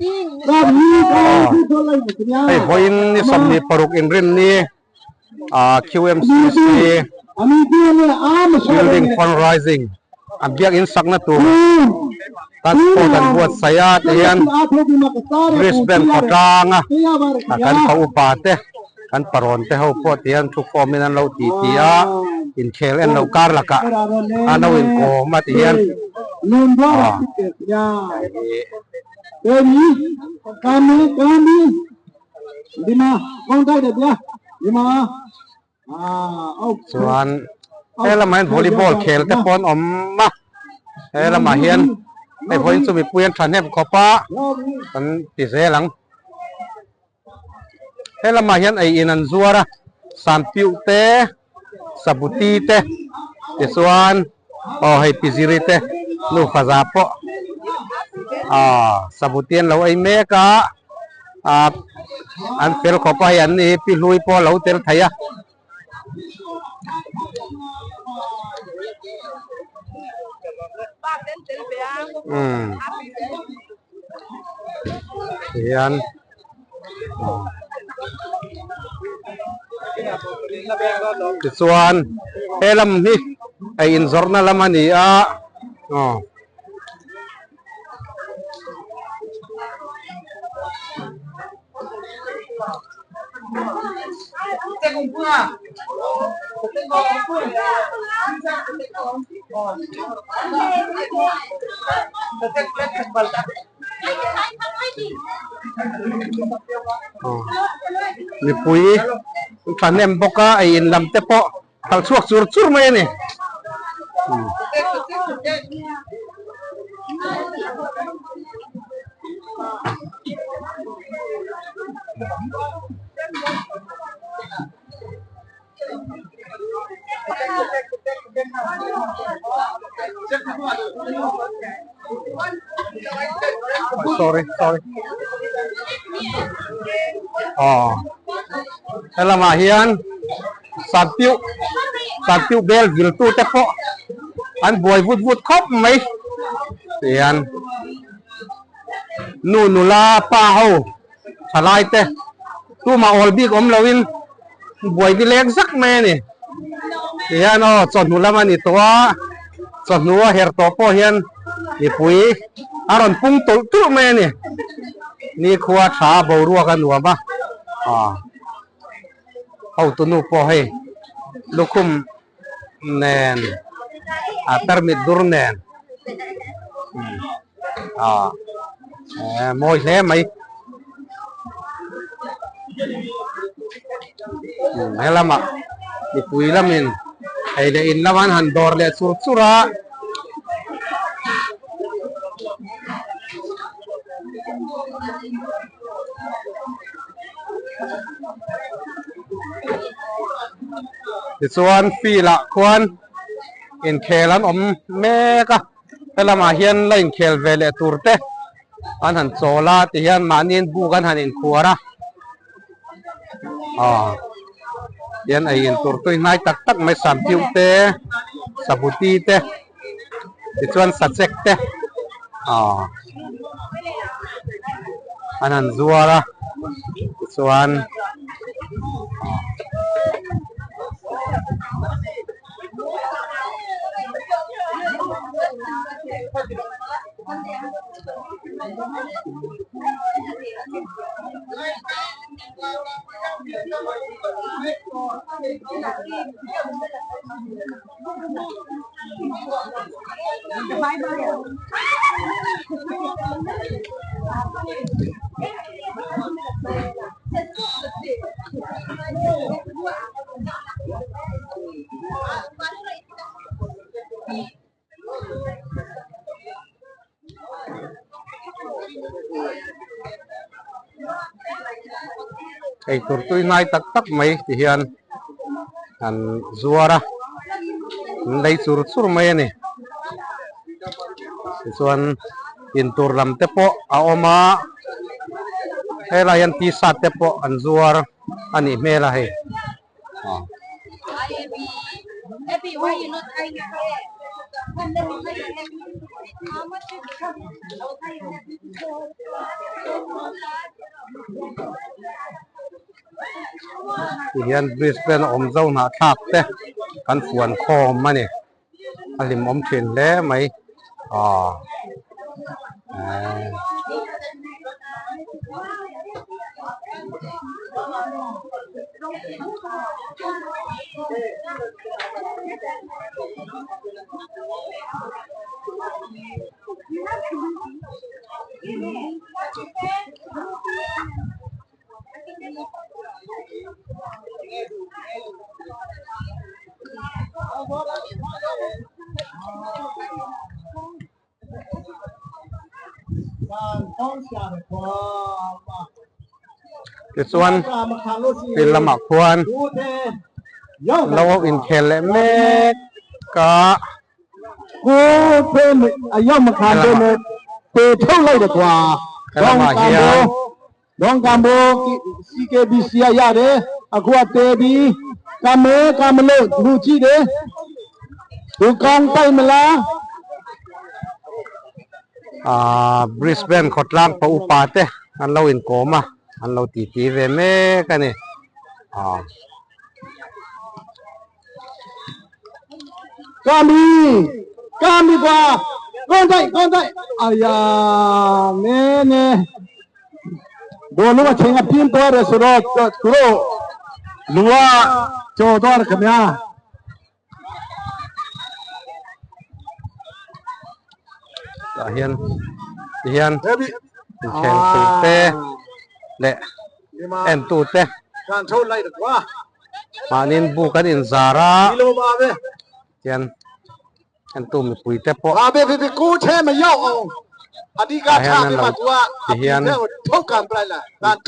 Hei vawiin ni 26 inrinni QMCC building fundraising an biakin sakna tur transport an buatsaih a ti hian Brisbane khawtlanga kan pa upa te kan parawn te ho pawh ti hian thukhawm in an lo ti ti a inkhel en loh kar lakah an lo inkawm a ti hian Chuan he lamah hian volleyball khel te pawh an awm a he lamah hian hei vawiin chu mipui an thahnem khawp a kan ti zel ang he lamah hian ei in an zuar a sanpiuh te sabuti te tichuan aw hei piziri te nufa za pawh aw sabuti an lo ei mek a ah an fel khawp a hei an ni hi pi hlui pawh a lo tel thei a. Umm tihian. Tichuan he lam hi ei inzawrhna lam a ni a aw. Mipui thahnem bawk a ei in lam te pawh kal chhuak chur chur mai a ni. Sorry sorry aw helamah hian sanpiuh sanpiuh bel vil tu te pawh an buai vut vut khawp mai tihian nu nula pa ho thalai te tumah awl bik awm loin buai ni lek zak mai a ni tihian aw chawhnu lam a ni tawh a chawhnu a her tawh pawh hian mipui a rawn pung tawlh tulh mai a ni nikhua tha boruak a nuam a ah hotunu pawh hei lukhum nen a tarmit dur nen ah mawi hle mai helamah mipui lamin ei leh in lama an han dawr leh chur chur a. Tichuan field ah khuan inkhel an awm mek a helamah hian la inkhel ve leh tur te an han chawl a tihian mahniin buk an han inkhuar a aw tihian ei in tur tui hnai tak tak mai sampiuh te sabuti te tichuan sachek te aw an han zuar a tichuan Eitur tui hnai tak tak mai ti hian an zuar a an lei chur chur mai a ni tichuan intur lam te pawh a awm a helai hian t-shirt te pawh an zuar a nih hmel a hei. Tihian Brisbane a awm zo hnahthlak te kan fuan khawm a ni. A hlimawm thin hle mai aw eee. Tichuan field lamah khuan lo inkhel leh mek a. Helamah hian. Aaa Brisbane khawtlang pa upa te an lo inkawm a, an lo titi ve mek a ni. Aaa. Tah hian tihian inkhel tur te leh en tu te mahniin buk an inzar a tihian en tu mipui te pawh tah hian an lo tihian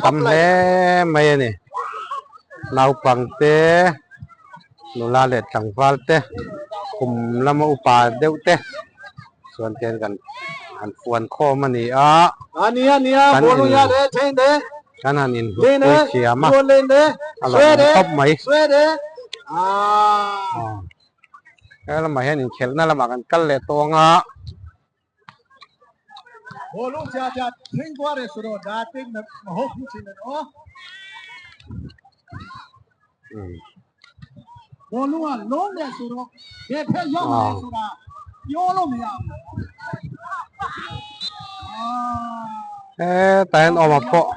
tam hle mai a ni naupang te. Nula leh tlangval te kum lama upa deuh te chuan te kan han fuan khawm a ni a kan in kan han in hlut pui thiam a a lo awm khawp mai he lamah hian inkhelhna lamah kan kal leh tawng a. Hetah hian awma pawh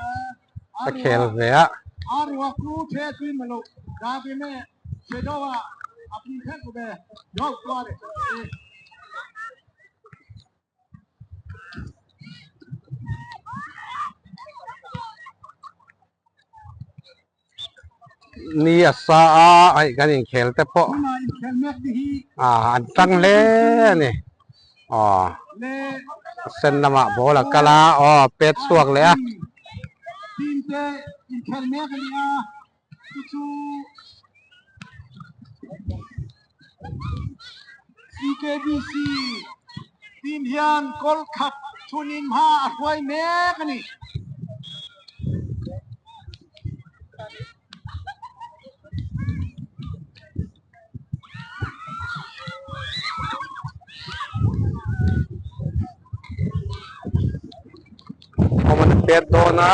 a khel ve a. Ni a sa a hei kan inkhel te pawh ah an tang hle a ni aw a sen lamah ball a kal a aw pet chhuak leh a. CKBC team hian goal khat thunin hma a hruai mek a ni. Awm an pet dawn a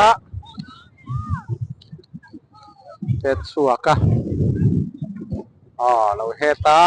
pet chhuak a aw lo het a.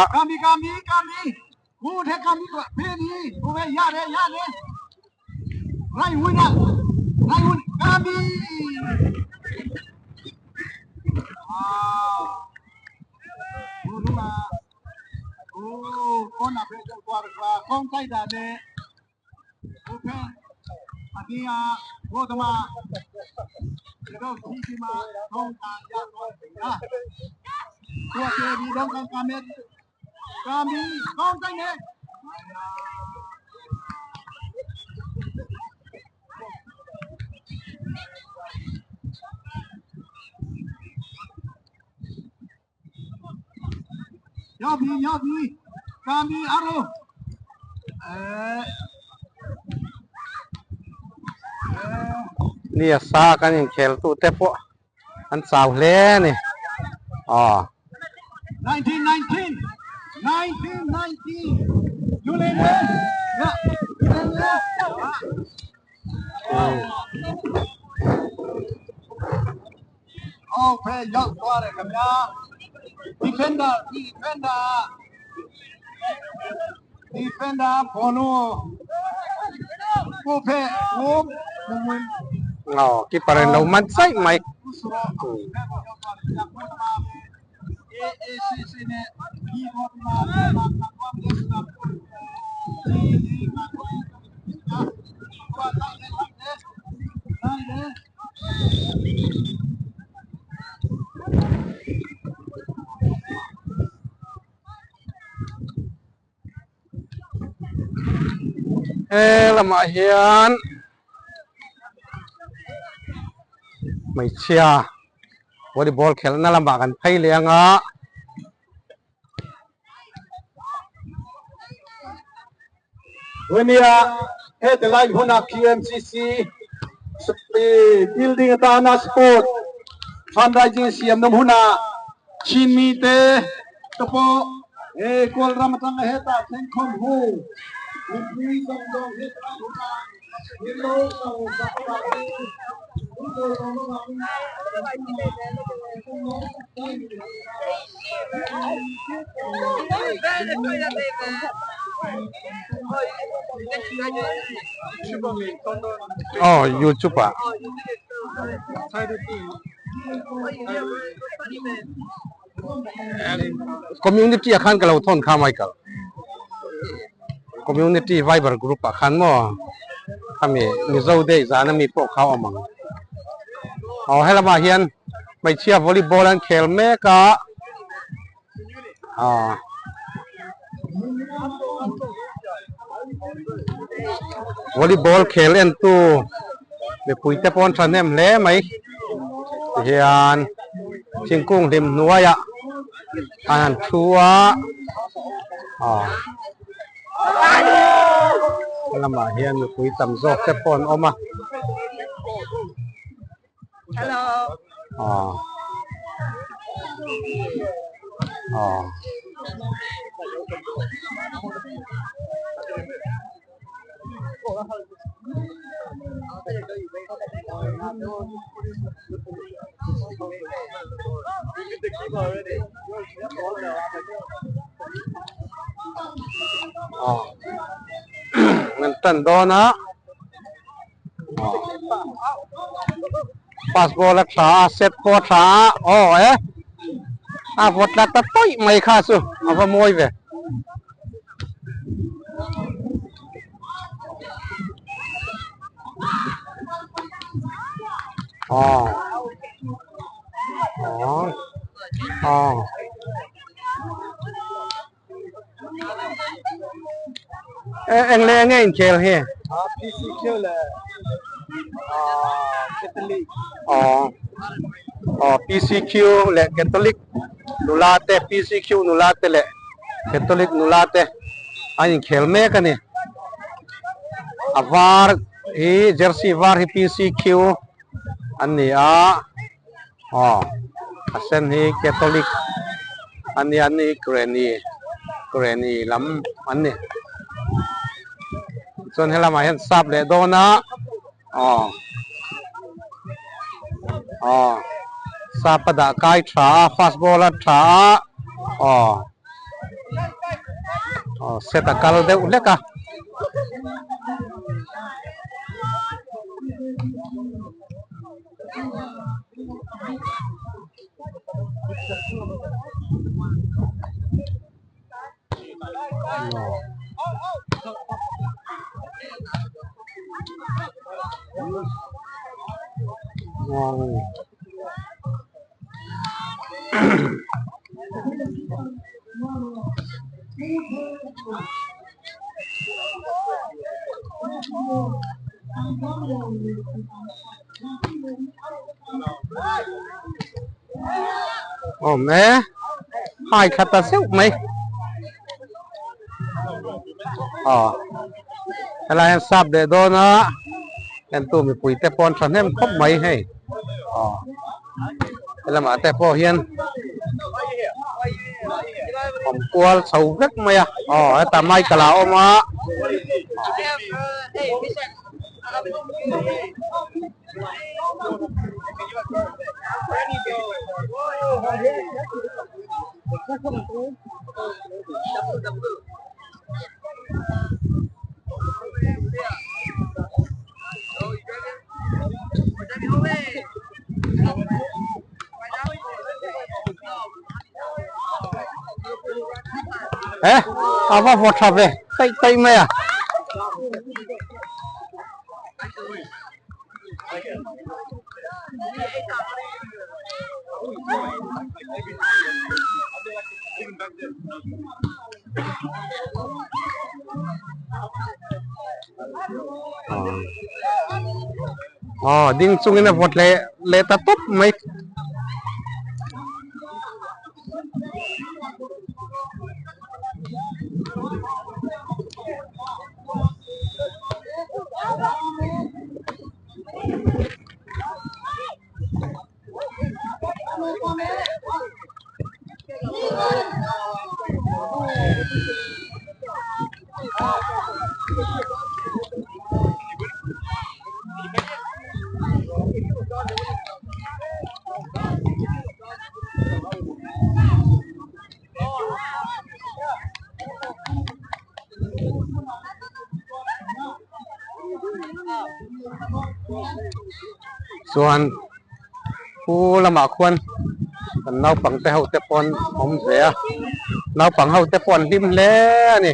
Ni a sa kan inkhel tu te pawh an chau hle a ni aw. Aw keeper in lo man chaih mai. He lamah hian hmeichhia volleyball khelhna lamah kan phei leh ang a. Nia heti lai hunah QMCC building atana sport fundraising siamna hmunah Chin mite te pawh he kawl ram atanga hetah thlengkhawm hu mipui zawng zawng heti lai hunah min lo kal sak avangin min lo lawm avangin Aw youtube ah. Community ah khan ka lo thawn kha Michael. Community Viber group ah khan maw khami Mizo day zan ami pawh kha a awm ang. Aw helamah hian hmeichhia volleyball an khel mek a aw volleyball khel en tu mipui te pawh an thahnem hle mai tihian thingkung hlim hnuaiah an han thu a aw lamah hian mipui tam zawk te pawh an awm a. Aw aw. Aw an tan dawn a pass ball a tha a set pawh a tha a aw e a vawt tla ta tawih mai kha chu a va mawi ve. Aw aw aw eng leh enge inkhel hi PCQ leh Catholic aw aw PCQ leh Catholic nula te PCQ nula te leh Catholic nula te an inkhel mek a ni a var hi jersey var hi PCQ an ni a aw a sen hi Catholic a nia an ni hi Granny Granny lam an ni chuan helamah hian sap leh dawn a aw aw sap a dah kai tha a fast ball a tha a aw aw set a kal deuh hlek a. Awm e hai khat ta zeuh mai aw helai hian sap leh dawn a entu mipui te pawh an thahnem khawp mai hei aw helamah te pawh hian. Awm kual chho vek mai a, aw hetah Michael a awm a. He a va vaw tha ve taih taih mai a. Aw ding chungin a vawt leh leh ta tawp mai. Chuan pu lamah khuan kan naupang te ho te pawn awm ve a naupang ho te pawh an hlim hle a ni.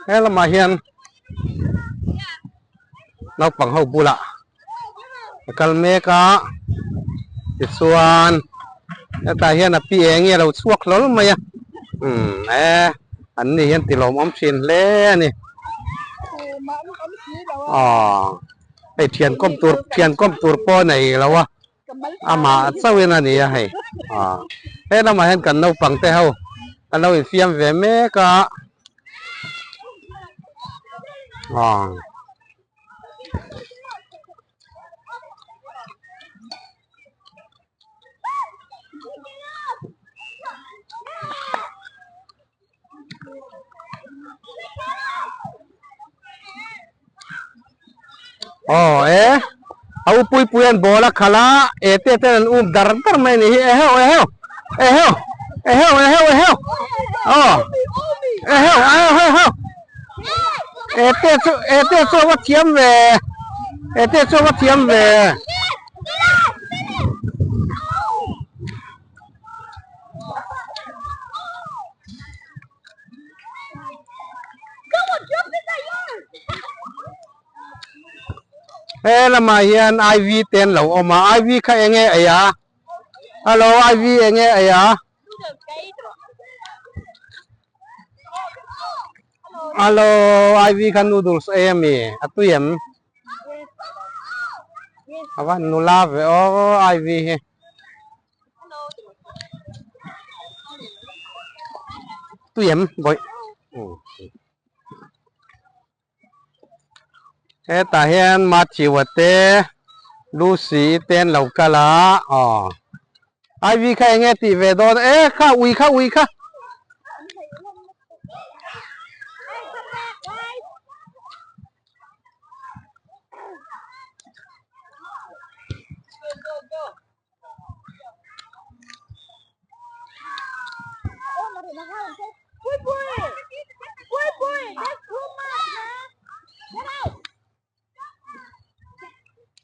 He lamah hian naupang ho bulah a kal mek a tichuan hetah hian a pi eng nge a lo chhuak hlawl mai a umm e an ni hian ti lawmawm thin hle a ni aw. Hei thian kawm tur thian kawm tur pawh a nei lo a amah chauhin a ni a hei ah he lamah hian kan naupang te ho an lo infiam ve mek a ah. Aw e a u pui pui an ball a khalh a e te ten an um dar dar mai a ni hi eheu eheu eheu eheu eheu eheu aw eheu eheu eheu e te chu e te chu a va thiam ve e te chu a va thiam ve. He lamah hian IV te an lo awm a IV kha eng nge ei a hello IV eng nge ei a hello IV kha noodles ei ami a tui em a va nula ve aw IV hi. Tui em bawih hetah hian Matthew a te Lucy te an lo kal a aw Ivy kha eng nge tih ve dawn e kha ui kha ui kha.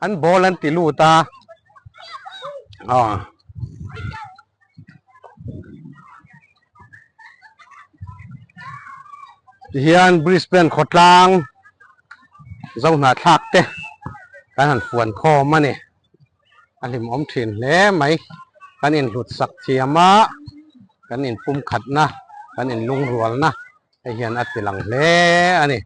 An ball an ti lut a aw tihian Brisbane khawtlang Zohnahthlak te kan han fuan khawm a ni. A hlimawm thin hle mai. Kan inhlut sak thiam a, kan inpumkhatna, kan inlungrualna hei hian a tilang hle a ni.